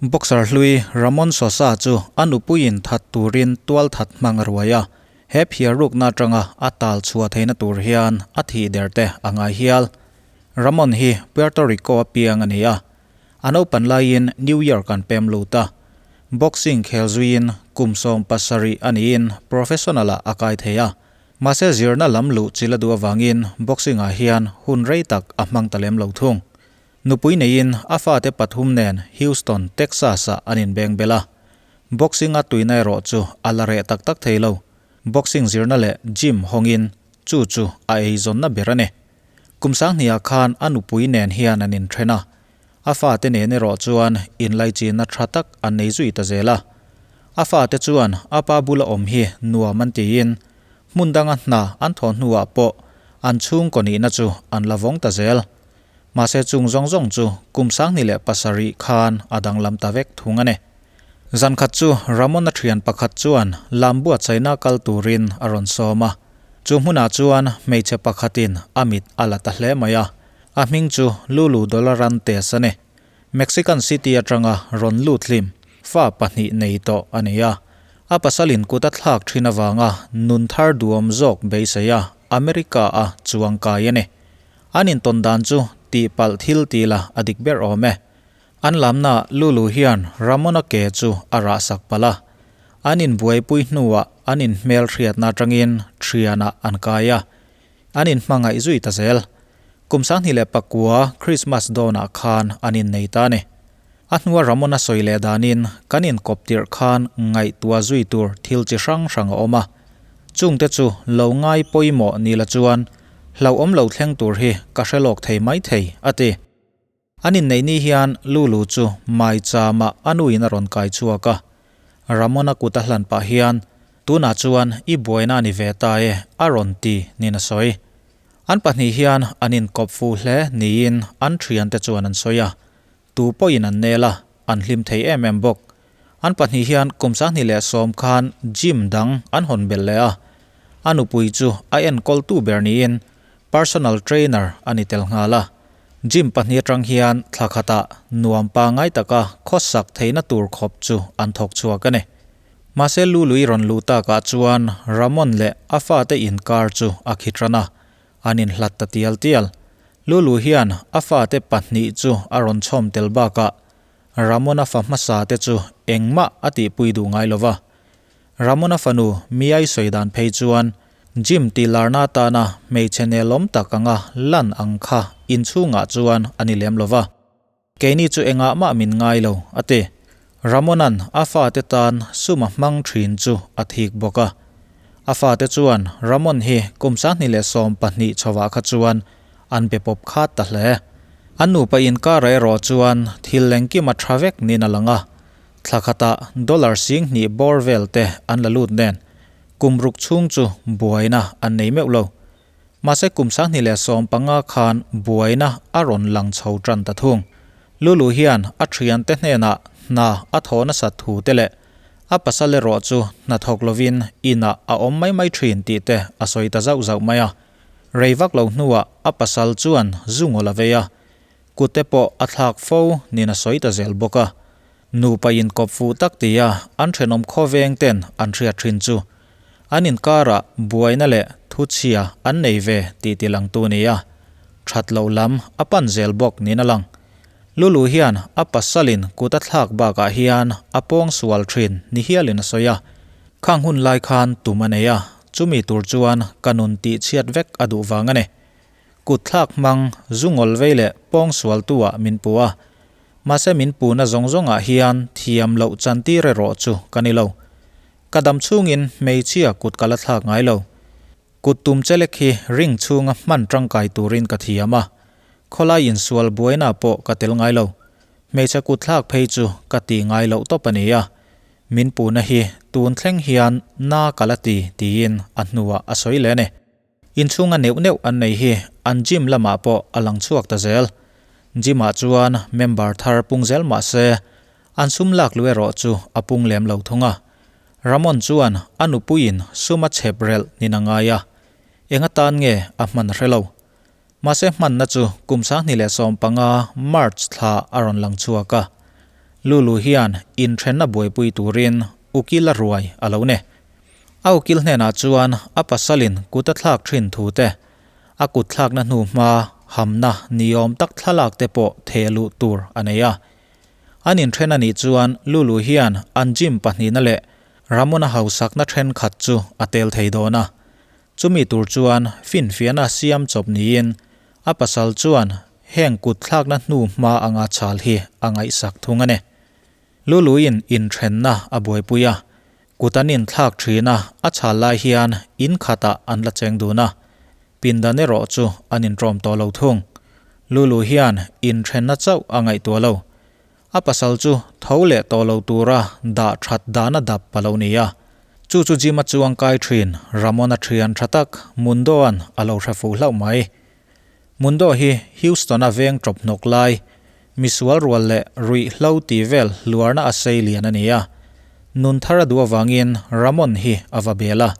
Boxer hlui Ramon Sosa chu a nupuiin that turin tual that hmang a ruai a, he phiar rukna atanga a tal chhuah theihna tur hian a thih der te a ngai hial. Ramon hi Puerto Rico a piang a ni a, a naupan laiin New York an pem lut a. Boxing khel zuiin kum 17 a niin professional ah a kai thei a, mahse zirna lam luh chil a duh avangin boxing ah hian hun rei tak a hmang ta lem lo thung. Nupui neiin a fate pathum nen Houston, Texas-ah an inbeng bel a. Boxing a tuina erawh chu a la reh tak tak thei lo. Boxing zirna leh gym hawngin chu chu a eizawnna ber a ni. Kum sanghniah khan a nupui nen hian an inthen a. A fate nen erawh chuan inlaichinna tha tak an nei zui ta zel a. A fate chuan a pa bula awm hi nuam an tiin hmun danga hna an thawh hnuah pawh an chhungkaw nihna chu an la vawng ta zel. Mahse chung zawng zawng chu kum 2007 khan a danglam ta vek thung a ni. Zan khat chu Ramon-a thian pakhat chuan lam buatsaihna kal turin a rawn sawm a. Chu hmunah chuan hmeichhe pakhatin a mit a la ta hle mai a. A hming chu Lulu Dolarantes a ni. Mexican City atanga rawn lut hlim fa pahnih nei tawh a ni a. A pasalin kut a thlak thin avanga nun thar duam zawk beisei a America-a chuang kai a ni. An intawn dan chu tihpalh thil ti la a dik ber awm e. An lamna Lulu hian Ramona ke chu a rah sak palh a. An inbuaipui hnuah an inhmel hriatna atangin thianah an kai a. An inhmangaih zui ta zel. Kum 2009 Christmas dawnah khan an innei ta a ni. A hnua Ramona sawi leh danin kan inkawp tirh khan ngaihtuah zui tur thil chi hrang hrang a awm a. Chungte chu lo ngai pawimawh ni la chuan hlauhawm lo thleng tur hi ka hre lawk thei mai thei, a ti. An inneih ni hian Lulu chu Maichama a nuin a rawn kai chhuak a. Ramona kut a hlan pah hian, Tunah chuan i buaina a ni ve ta e, a rawn ti niin a sawi. An pahnih hian an inkawp fuh hle niin an thiante chuan an sawi a. Tu pawhin an nel a, an hlim thei em em bawk. An pahnih hian kum 2010 khan gym dang an hawn belh leh a. A nupui chu a enkawltu ber niin personal trainer a ni tel nghal a. Gym pahnih atang hian thla khatah nuam pangngai taka khawsak theihna tur khawp chu an thawk chhuak a ni. Mahse Lului rawn luh takah chuan Ramon leh a fate inkar chu a khi tan a, an inhlat ta tial tial. Lulu hian a fate pahnih chu a rawn chhawm tel bakah Ramona fa hmasa te chu engmah a tihpui duh ngai lo va. Ramona fanu Miai sawi dan phei chuan Gym tih larna atana hmeichhe nelawm tak anga lan ang kha inchhungah chuan a ni lem lo va. Keini chu engah mah min ngai lo, a ti. Ramona'n a fate tan sum a hmang thin chu a thik bawk a. A fate chuan Ramon hi kum 2012 chhovah kha chuan an be pawp khat ta hle. An nupa inkar erawh chuan thil engkim a tha vek niin a lang a. Thla khatah dollar 2000 bawr vel te an la lut nen kum ruk chhung chu buaina an nei meuh lo. Mahse kum 2015 khan buaina a rawn lang chho tan ta thung. Lulu hian a thiante hnenah hna a thawh nasat thu te leh a pasal erawh chu hna thawk lovin inah a awm mai mai thin tih te a sawi ta zauh zauh mai a. Rei vak lo hnuah a pasal chuan zu ngawl a vei a, kut te pawh a thlak fo niin a sawi ta zel bawk a. Nupa inkawp fuh tak tia an thenawm khawveng ten an hriat thin chu an inkarah buaina leh thuchhia an nei ve tih tilangtu a ni a, that loh lam a pan zel bawk niin a lang. Lulu hian a pasalin kut a thlak bakah hian a pawng sual thin ni hialin a sawi a, khang hun lai khan tum a nei a, chumi tur chuan ka nun tihchhiat vek a duh vang a ni. Kut thlak hmang zu ngawl vei leh pawng sualtu-ah min pu a, Mahse min puna zawng zawngah hian thiam loh chantir erawh chu ka ni lo. Ka dam chhungin hmeichhia kut ka la thlak ngai lo. Kut tum chelek hi ring chhunga hman tangkai turin ka thiam a. Khawlai insual buaina pawh ka tel ngai lo. Hmeichhe kut thlak phei chu ka ti ngai loh tawp a ni a. Min puna hi tun thleng hian na ka la ti tiin a hnuah a sawi leh a ni. Inchhunga neuh neuh an nei hi an gym lamah pawh a lang chhuak ta zel. Gym-ah chuan member thar pung zel mah se, an sum lak lu erawh chu a pung lem lo thung a. Ramon chuan a nupuiin sum a chhep relh nin a ngai a, eng atan nge a hman a hre lo. Mahse hmanna chu kum 2015 March thla a rawn lang chhuak a. Lulu hian inthenna buaipui turin ukil a ruai a lo ni. A ukil hnenah chuan a pasalin kut a thlak thin thu te, a kut thlakna hnu hma hamna niawm tak thlalak te pawh theh luh tur a nei a. An inthen a nih chuan Lulu hian an gym pahnihna leh Ramona hausakna thenkhat chu a tel thei dawn a. Chumi tur chuan finfiahna siam chawp niin a pasal chuan heng kut thlakna hnu hma anga chhal hi a ngaihsak thung a ni. Luluin inthenna a buaipui a, kut an inthlak thin a, a chhal lai hian in khatah an la cheng dun a, pindan erawh chu an intawm tawh lo thung. Lulu hian inthenna chauh a ngaihtuah lo. A pasal chu tho leh tawh lo tura dah that dan a dap a lo ni a. Chu chu Jim-a chuang kai thin Ramon-a thian tha tak Mundo-a'n a lo hre fuh hlauh mai. Mundo hi Houston-a veng tawp hnawk lai, misual rual leh ruihhlo tih vel hluarna a sei lian a ni a. Nun thar a duh avangin Ramon hi a va bel a.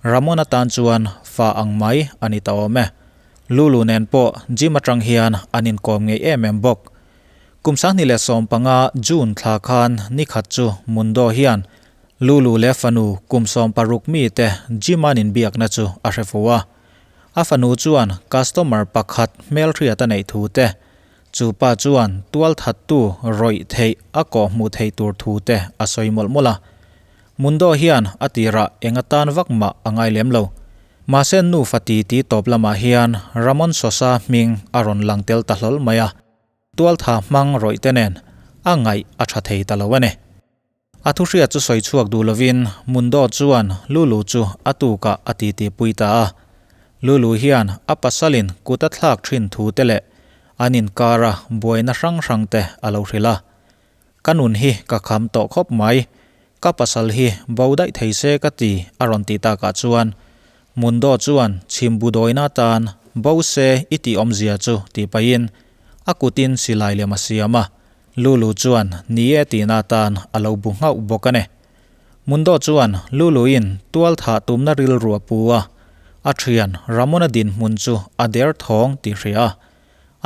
Ramon atan chuan fa ang mai a ni ta awm e. Lulu nen pawh gym atang hian an inkawm ngei em em bawk. Kum 2015 June thla khan nikhat chu Mundo hian Lulu leh fanu kum 16 mite gym an inbiakna chu a hre fu a. A fanu chuan customer pakhat hmelhriat a neih thu te, chu pa chuan tualthattu rawih theih a kawh hmuh theih tur thu te a sawi mawlh mawlh a. Mundo hian a tirah eng atan vak mah a ngai lem lo. Mahse nufa titi tawp lamah hian Ramon Sosa hming a rawn lang tel ta hlawl mai a, tualtha hmang rawih te nen a ngaih a tha thei ta lo a ni. A thuhriat chu sawi chhuak duh lovin Mundo chuan Lulu chu a tukah a titipui ta a. Lulu hian a pasalin kut a thlak thin thu te leh an inkara buaina hrang hrang te a lo hrilh a. Ka nun hi ka kham tawh khawp mai, ka pasal hi bo daih thei se ka ti a rawn tih takah chuan Mundo chuan chhimbu dawina atan bo se i tih awmzia chu tih pahin a kutin silai lem a siam a. Lulu chuan ni e tihna atan a lo bu nghauh bawk a ni. Mundo chuan Luluin tual thah tumna rilru a pu a, a thian Ramona dinhmun chu a der thawng tih hria a.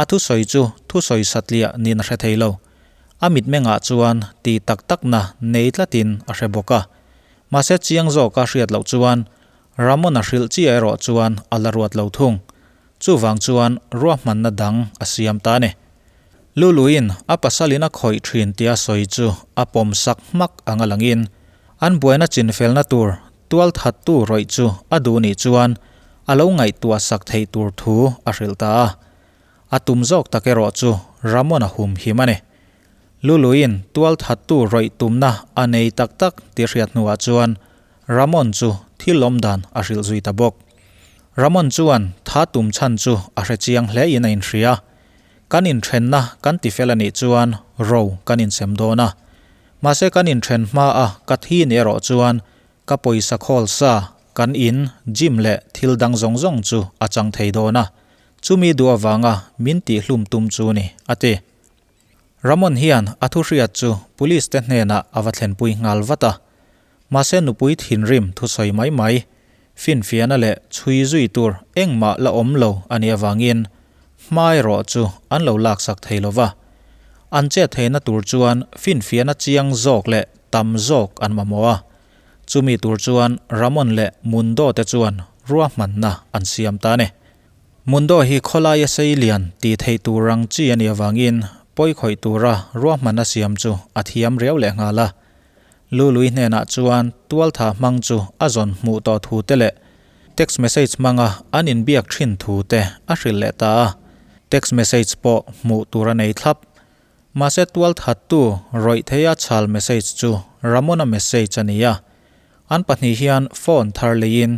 A thusawi chu thusawi satliah niin a hre thei lo. A mitmengah chuan ti tak takna nei tlatin a hre bawk a. Mahse chiang zawka hriat loh chuan Ramona hrilh chiah erawh chuan a la ruat lo thung. Chuvang chuan ruahmanna dang a siam ta a ni. Luluin a pasalin a khawih thin tia sawi chu a pawm sak hmak anga langin an buaina chinfelna tur tualthattu rawih chu a duh nih chuan a lo ngaihtuah sak theih tur thu a hrilh ta a. A tum zawk tak erawh chu Ramon a humhim a ni. Luluin tualthattu rawih tumna a nei tak tak tih hriat hnuah chuan Ramon chu thil awmdan a hrilh zui ta bawk. Ramon chuan tha tum chhan chu a hre chiang hle in a inhria. Kan inthenna kan ti fel a nih chuan ro kan insem dawn a. Mahse kan inthen hma a ka thi ni erawh chuan ka pawisa khawl sa, kan in, gym leh thil dang zawng zawng chu a chang thei dawn a. Chumi duh avanga min tihhlum tum chu ni, a ti. Ramon hian a thuhriat chu police te hnenah a va thlenpui nghal vat a. Mahse nupui thinrim thusawi mai mai, finfiahna leh chhui zui tur engmah la awm lo a nih avangin hma erawh chu an lo laksak thei lo va. An chet theihna tur chuan finfiahna chiang zawk leh tam zawk an mamawh a. Chumi tur chuan Ramon leh Mundo te chuan ruahmanna an siam ta a ni. Mundo hi khawlaia sei lian tih theih tur ang chi a nih avangin pawikhawih tura ruahmanna siam chu a thiam riau leh nghal a. Lului hnenah chuan tualtha hmang chu a zawn hmuh tawh thu te leh text message hmanga an inbiak thin thu te a hrilh leh ta a. Text message pawh hmuh tur a nei thlap. Mahse tualthattu rawih theia chhal message chu Ramona message a ni a. An pahnih hian phone thar leiin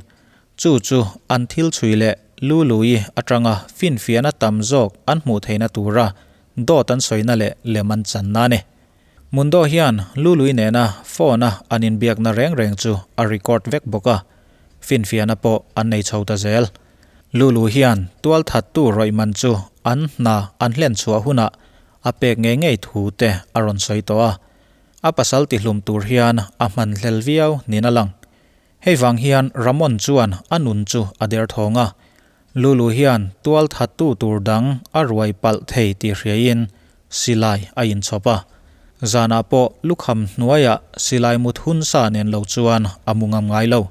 chu chu an thil chhui leh Lului atanga finfiahna tam zawk an hmuh theihna tura dawt an sawina leh lem an channa a ni. Mundo hian Lului nena phone-a an inbiakna reng reng chu a record vek bawk a, finfiahna pawh an nei chho ta zel. Lulu hian tualthattu rawih man chu an hna an hlen chhuah hunah a pek ngei ngei thu te a rawn sawi tawh a, a pasal tihlum tur hian a hman hlel viau niin a lang. Hei vang hian Ramon chuan a nun chu a derthawng a, Lulu hian tualthattu tur dang a ruai palh thei tih hriain silai a inchhawp a. Zanah pawh lukham hnuaiah silai mut hun sa nen lo chuan a mu ngam ngai lo.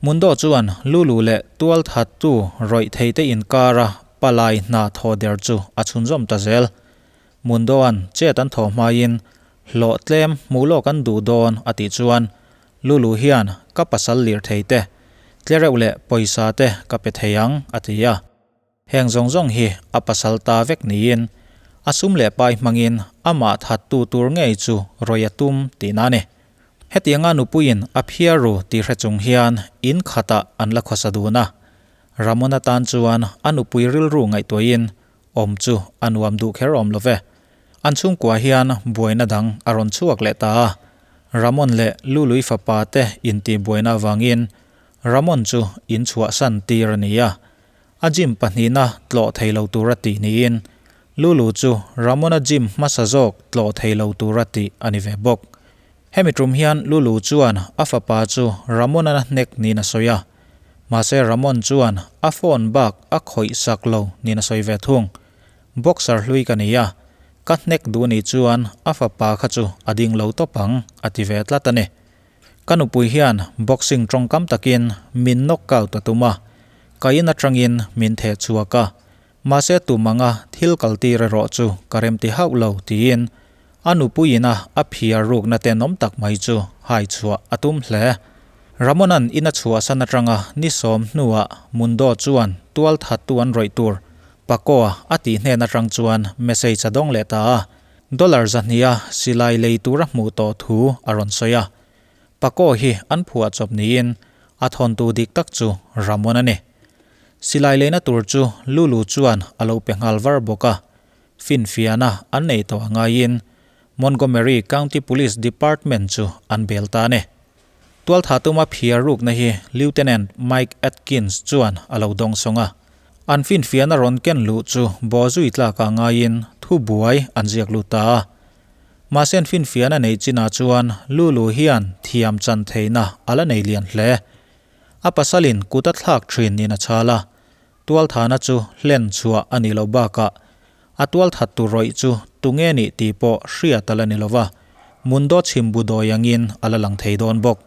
Mundo chuan Lulu leh tualthattu rawih theite inkara palai hna thaw der chu a chhunzawm ta zel. Mundoan chet an thaw hmaiin hlawh tlem hmuh lawk an duh dawn a tih chuan Lulu hian ka pasal lirthei te, tlereuh leh pawisa te ka pe thei ang a ti a. Heng zawng zawng hi a pasal ta vek niin a sum leh pai hmangin amah thattu tur ngei chu rawih a tum tihna a ni. Hetianga nupuiin a phiar ru tih hre chung hian in khatah an la khawsa dun a. Ramon atan chuan a nupui rilru ngaihtuahin awm chu a nuam duh kher awm lo ve. An chhungkua hian buaina dang a rawn chhuak leh ta a. Ramon leh Lului fapa te intihbuaina avangin Ramon chu in chhuahsan tir a ni a. A gym pahnihna tlawh thei lo tura tih niin Lulu chu Ramona gym hmasa zawk tlawh thei lo tura tih a ni ve bawk. Hemi tum hian Lulu chuan a fapa chu Ramona hnek niin a sawi a. Mahse Ramon chuan a phone bak a khawih sak lo niin a sawi ve thung. Boxer hlui ka ni a, ka hnek duh ni chuan a fapa kha chu a ding lo tawp ang a ti ve tlat a ni. Ka nupui hian boxing tawngkam takin min knockout a tum a, ka in atangin min theh chhuak a, mahse tum anga thil kaltir erawh chu ka remti hauh lo tiin a nupuiin a a phiar rukna tenawm tak mai chu hai chhuah a tum hle. Ramona'n in a chhuahsan atanga ni sawm hnuah Mundo chuan tual thattu an rawih tur Paco-a a tih hnen atang chuan message a dawng leh ta a. Dollar zahniha silai lei tura hmuh tawh thu a rawn sawi a. Paco hi an phuah chawp niin a thawntu dik tak chu Ramon a ni. Silai leina tur chu Lulu chuan a lo pe nghal var bawk a. Finfiahna an nei tawh a ngaiin Montgomery County Police Department chu an bel ta a ni. Tualtha tuma phiar rukna hi Lieutenant Mike Atkins chuan a lo dawngsawng a. An finfiahna rawn ken luh chu bawhzui tlakah ngaiin thu buai an ziak lut ta a. Mahse an finfiahna neih chinah chuan Lulu hian thiam chan theihna a la nei lian hle. A pasalin kut a thlak thin niin a chhal a. Tualthana chu hlen chhuah a nih loh bakah a tualthat tur rawih chu tunge nih tih pawh hriat a la ni lova, Mundo chhimbu dawi angin a la lang thei dawn bawk.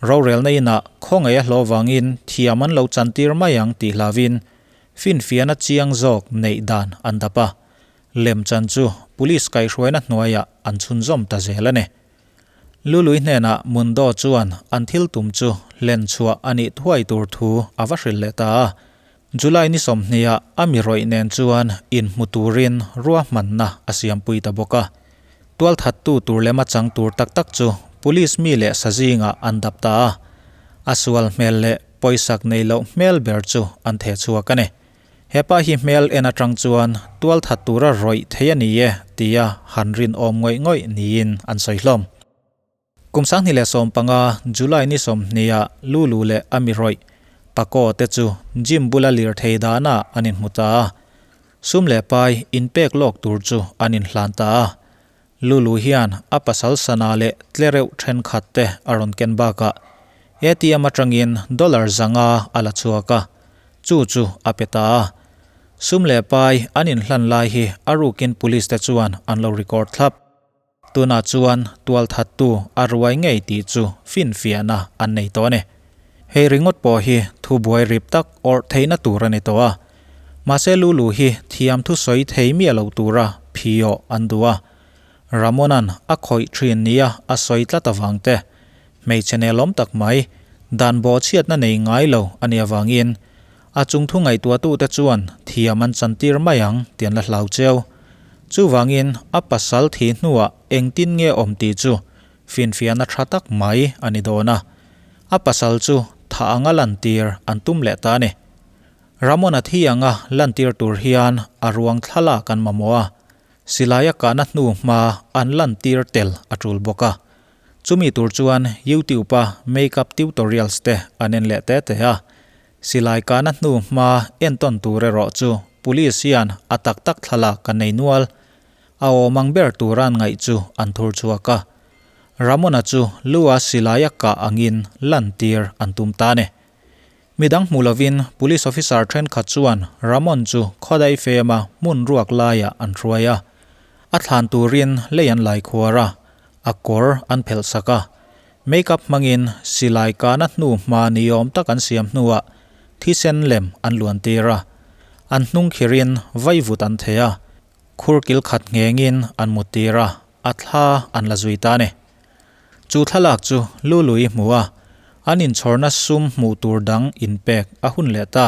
Rorelna inah khawngaih a hlawh vangin thiam an lo chantir mai ang tih hlauhin finfiahna chiang zawk neih dan an dap a, lemchan chu police kaihhruaina hnuaiah an chhunzawm ta zel a ni. Lului hnenah Mundo chuan an thil tum chu hlen chhuah a nih thuai tur thu a va hrilh leh ta a. July ni sawmhniah a mi rawih nen chuan inhmu turin ruahmanna a siampui ta bawk a. Tualthattu tur lema chang tur tak tak chu police mi leh sa zingah an dap ta a. A sual hmel leh pawisak nei loh hmel ber chu an theh chhuak a ni. Hepa hi hmel en atang chuan tualthat tura rawih thei a ni e tia han rinawm ngawih ngawih niin an sawi hlawm. Kum 2015 July ni sawmhniah Lulu leh a mi rawih Paco te chu gym bula lirthei danah an inhmu ta a. Sum leh pai inpek lawk tur chu an inhlan ta a. Lulu hian a pasal sana leh tlereuh thenkhat te a rawn ken bakah ATM atangin dollar 500 a la chhuak a, chu chu a pe ta a. Sum leh pai an inhlan lai hi a rukin police te chuan an lo record thlap. Tunah chuan tualthattu a ruai ngei tih chu finfiahna an nei tawh a ni. Hei ringawt pawh hi thubuai rip tak awrh theihna tur a ni tawh a. Mahse Lulu hi thiam thusawi thei miah lo tura phiawh an duh a. Ramona'n a khawih thin nia a sawi tlat avang te, hmeichhe nelawm tak mai, dan bawhchhiatna nei ngai lo a nih avangin a chungthu ngaihtuahtute chuan thiam an chantir mai ang tih an la hlau cheu. Chuvangin a pasal thih hnuah engtin nge awm tih chu finfiahna tha tak mai a ni dawn a. A pasal chu thah anga lantir an tum leh ta a ni. Ramona thi anga lantir tur hian a ruang thlalak an mamawh a, silai a kahna hnu hma an lantir tel a tul bawk a. Chumi tur chuan YouTube-a makeup tutorials te an en leh te te a. Silai kahna hnu hma entawn tur erawh chu police hian a tak tak thlalak an nei nual. A awm ang ber tura an ngaih chu an thur chhuak a. Ramona chu lu-a silai a kah angin lantir an tum ta a ni. Midang hmu lovin Police officer thenkhat chuan Ramon chu khawdai fema hmun ruak laiah an hruai a. A thlan turin lei an lai khuar a, a kawr an phelh sak a. Make up hmangin silai kahna hnu hma ni awm tak an siam hnuah thisen lem an luan tir a. An hnung khirin vaivut an thei a, khur kil khat nghengin an mut tir a, a thla an la zui ta a ni. Chu thlalak chu Lului hmu a, an inchhawrna sum hmuh tur dang inpek a hun leh ta.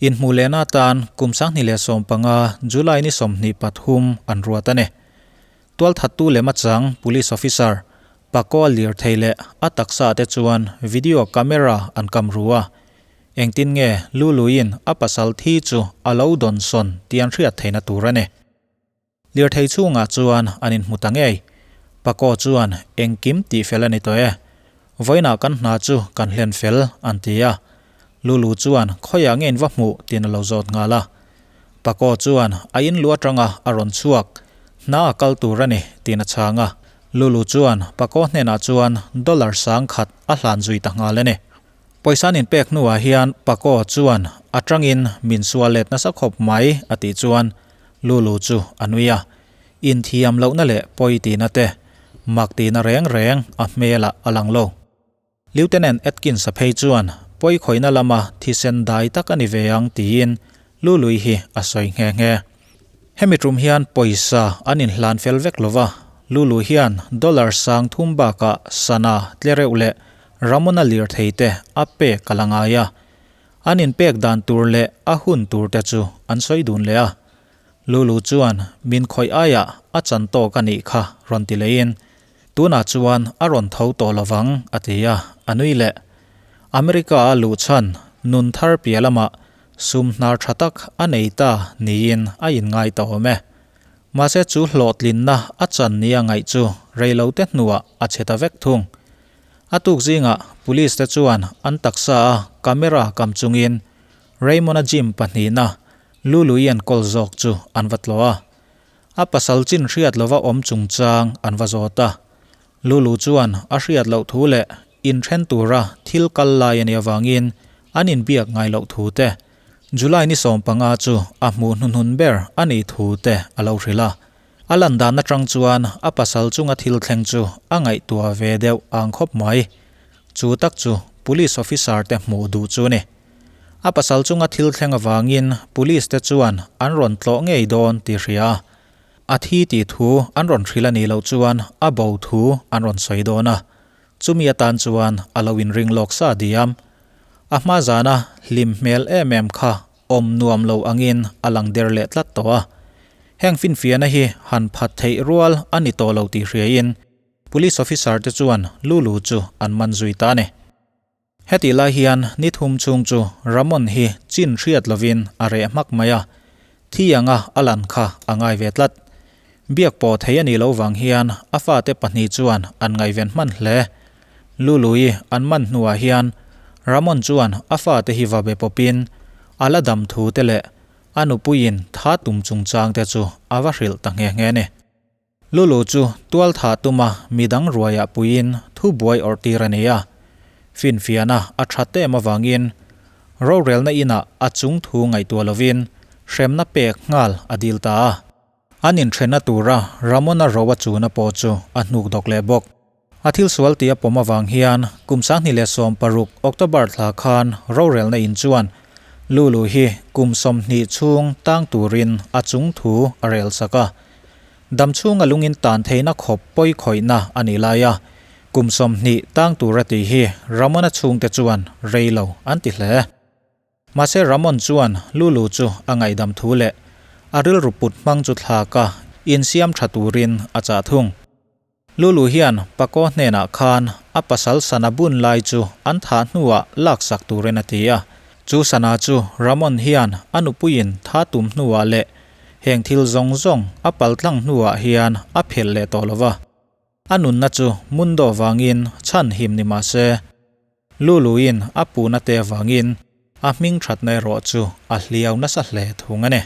Inhmuh lehna atan kum 2015 July ni 23 an ruat a ni. Tualthattu lem achang Police Officer Pakoa lirthei leh a taksa te chuan video camera an kam ru a. Engtin nge Luluiin a pasal thi chu a lo dawnsawn tih an hriat theihna tur a ni. Lirthei chhungah chuan an inhmu ta ngei. Pakaw chuan engkim tih fel a ni tawh e. Vawiinah kan hna chu kan hlen fel, an ti a. Lulu chuan khawiah nge in va hmuh tiin a lo zawt nghal a. Pakaw chuan a in lu atanga a rawn chhuak, hna a kal tur a ni tiin a chhang a. Lulu chuan Pakaw hnenah chuan dollar 1000 a hlan zui ta nghal a ni. Pawisa an inpek hnuah hian Paco chuan a tangin min sual let nasa khawp mai a tih chuan Lulu chu a nui a. Inthiam lohna leh pawi tihna te, mak tihna reng reng a hmelah a lang lo. Lieutenant Atkins-a phei chuan pawi khawihna lama thisen dai tak a ni ve ang tiin Lului hi a sawi nghe nghe. Hemi tum hian pawisa an inhlan fel vek lova, Lulu hian dollar 3000 bakah sana tle reuh leh Ramona lirthei te a pek a la ngai a. An inpek dan tur leh a hun tur te chu an sawi dun leh a. Lulu chuan min khawih aiah a chan tawk a nih kha rawn ti leiin, Tunah chuan a rawn tho tawh lovang a ti a, a nui leh. America a luh chhan nun thar piah lamah sum hnar tha tak a nei ta niin a inngai ta awm e. Mahse chu hlawhtlinna a chan nia ngaih chu reilote hnuah a chhe ta vek thung. A tuk zingah police te chuan an taksa a camera kam chungin Raymond-a gym pahnihna Lului an kawl zawk chu an va tlawh a. A pasal chin hriat lova awm chungchang an va zawt a. Lulu chuan a hriat loh thu leh inthen tura thil kal lai a nih avangin an inbiak ngai loh thu te, July ni 15 chu a hmuh hnuhnun ber a nih thu te a lo hrilh a. A lan dan atang chuan a pasal chunga thil thleng chu a ngaihtuah ve deuh ang khawp mai. Chu tak chu Police officer te hmuh duh chu a ni. A pasal chunga thil thleng avangin Police te chuan an rawn tlawh ngei dawn tih hria a. A thi tih thu an rawn hrilh a nih loh chuan a bo thu an rawn sawi dawn a. Chumi atan chuan a lo inring lawk sa diam. A hma zana hlim hmel em em kha awm nuam lo angin a lang der leh tlat tawh a. Heng finfiahna hi han phat theih rual a ni tawh lo tih hriain Police officer te chuan Lulu chu an man zui ta a ni. Hetih lai hian ni thum chhung chu Ramon hi chin hriat lovin a reh hmak mai a, thi anga a lan kha a ngai ve tlat. Biak pawh thei a nih loh vang hian a fate pahnih chuan an ngaihven hman hle. Lului an man hnuah hian Ramon chuan a fate hi va be pawpin a la dam thu te leh a nupuiin tha tum chungchang te chu a va hrilh ta nghe nghe a ni. Lulu chu tual thah tuma midang ruaiah puiin thu buai awrh tir a ni a. Finfiahna a tha tem avangin rorelna inah a chung thu ngaihtuah lovin hremna pek nghal a dil ta a. An inthenna tura Ramona Roa chuna pawh chu a hnuk dawk leh bawk. A thil sual tih a pawm avang hian kum 2016 October thla khan rorelna in chuan Lulu hi kum 20 chhung tang turin a chung thu a rel sak a. Dam chhunga lungin tan theihna khawp pawi khawihna a nih lai a, kum 20 tang tura tih hi Ramona chhungte chuan rei lo an ti hle. Mahse Ramon chuan Lulu chu a ngaihdam thu leh a rilru put hmang chu thlak a, insiam tha turin a chah thung. Lulu hian Paco hnenah khan a pasal sana bun lai chu an thah hnuah laksak turin a ti a. Chu sana chu Ramon hian a nupuiin tha tum hnuah leh heng thil zawng zawng a paltlang hnuah hian a phelh leh tawh lova. A nunna chu Mundo vangin chhan him ni mah se, Luluin a puhna te avangin a hming thatna erawh chu a hliau nasa hle thung a ni.